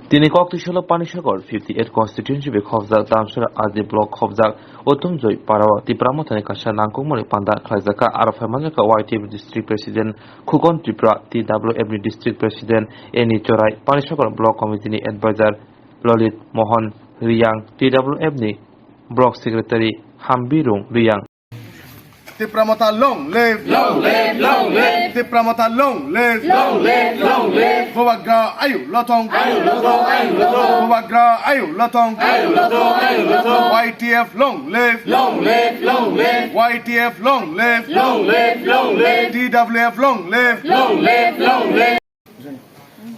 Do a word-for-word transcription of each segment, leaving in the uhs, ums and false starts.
Tini kok twisolo Panisagar fifty eight constituency bai khopjak Damsara R D block khopjak Uttom Joy parao Tipra Mothani kaisa nangkukmani panda khlaijakha. Aro phaimanjakha Y T F District President Khukon Tripura, T W F ni District President Eni Chorai, Panisagar Block Committee ni Advisor Lolit Mohan Riyang, T W F ni Block Secretary Hambirung Riyang. Tipra Motha long live! Long live, long live! Tipra Motha long live! Long live, long live! Bubagra ayu lotong! Ayu lotong, ayu lotong! Bubagra ayu lotong! Ayu lotong, ayu lotong! Y T F long live! Long live, long live! Y T F long live! Long live, long live! T W F long live! Long live, long live!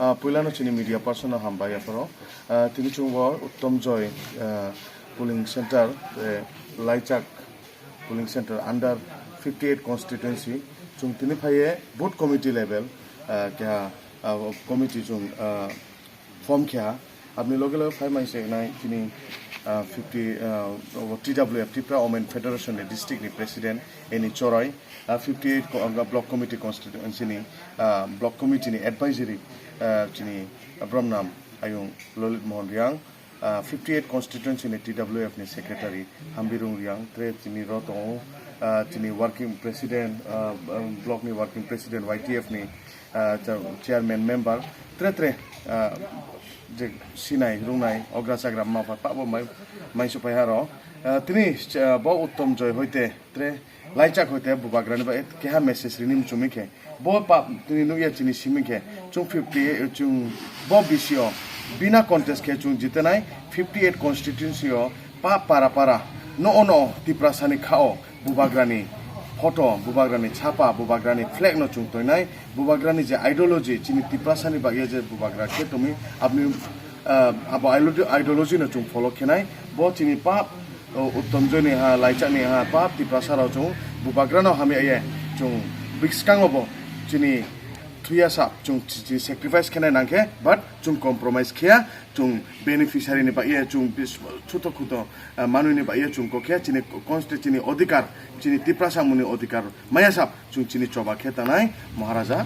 Ah, puilano chini media person no hambai apharo. Ah, tini chwng bo Uttom Joy, ah, polling center, eh, Laichak polling center under fifty eight constituency. Chwng tini phaiye booth committee level, ah, keha, ah, committee chwng, ah, form kheha. Aboni loge loge phai mai se nai tini, ah, fifty, ah, T W F, Tripura Women Federation ni district ni president Eni Chorai, ah, fifty eight co-, ah, block committee constituency ni, ah, block committee ni advisory, ah, chini, ah, Bromnam Ayung Lolit Mohan Riyang, ah, fifty eight constituency ni T W F ni secretary Hambirung Riyang, tre chini ro tongo, ah, chini working president, ah, ah, block ni working president Y T F ni, ah, cha-, chairman member, tre tre, ah, je sinai, rungnai, ogra chagra, mapha, pabo mai, mai supai haro. Ah, tini, ah, bo Uttom Joy hoite, tre Laichak hoite Bubagrani bai keha message rini muchungmi khe. Bo pa tini nukya chini simi khe. Chwng fifty, chwng bo B C O. Bina contest khe chwng jitenai fifty eight constituency o pa para para. No ono Tiprasani khao Bubagrani photo, Bubagrani chapa, Bubagrani flag no chwng toinai. Bubagrani je ideology, chini Tiprasani bagwi je Bubagra khe tongwi, aboni, ah, abo ideology, ideology no chwng follow khenai. Bo chini pap, o, Uttom Joy ni ha, Laichak ni ha, pap Tiprasa rok chwng Bubagra no hamya ye chwng bwskango bo chini thuya sap chwng chi-, chi sacrifice khenai nangkhe, but chwng compromise khiya, chwng beneficiary ni bagwi chwng bis-, chuto khuto, ah, manwi ni bagwi chwng kokhe chini constitution ni odhikar, chini Tiprasa muni odhikar maya sap chwng chini choba khe tanai Maharaja.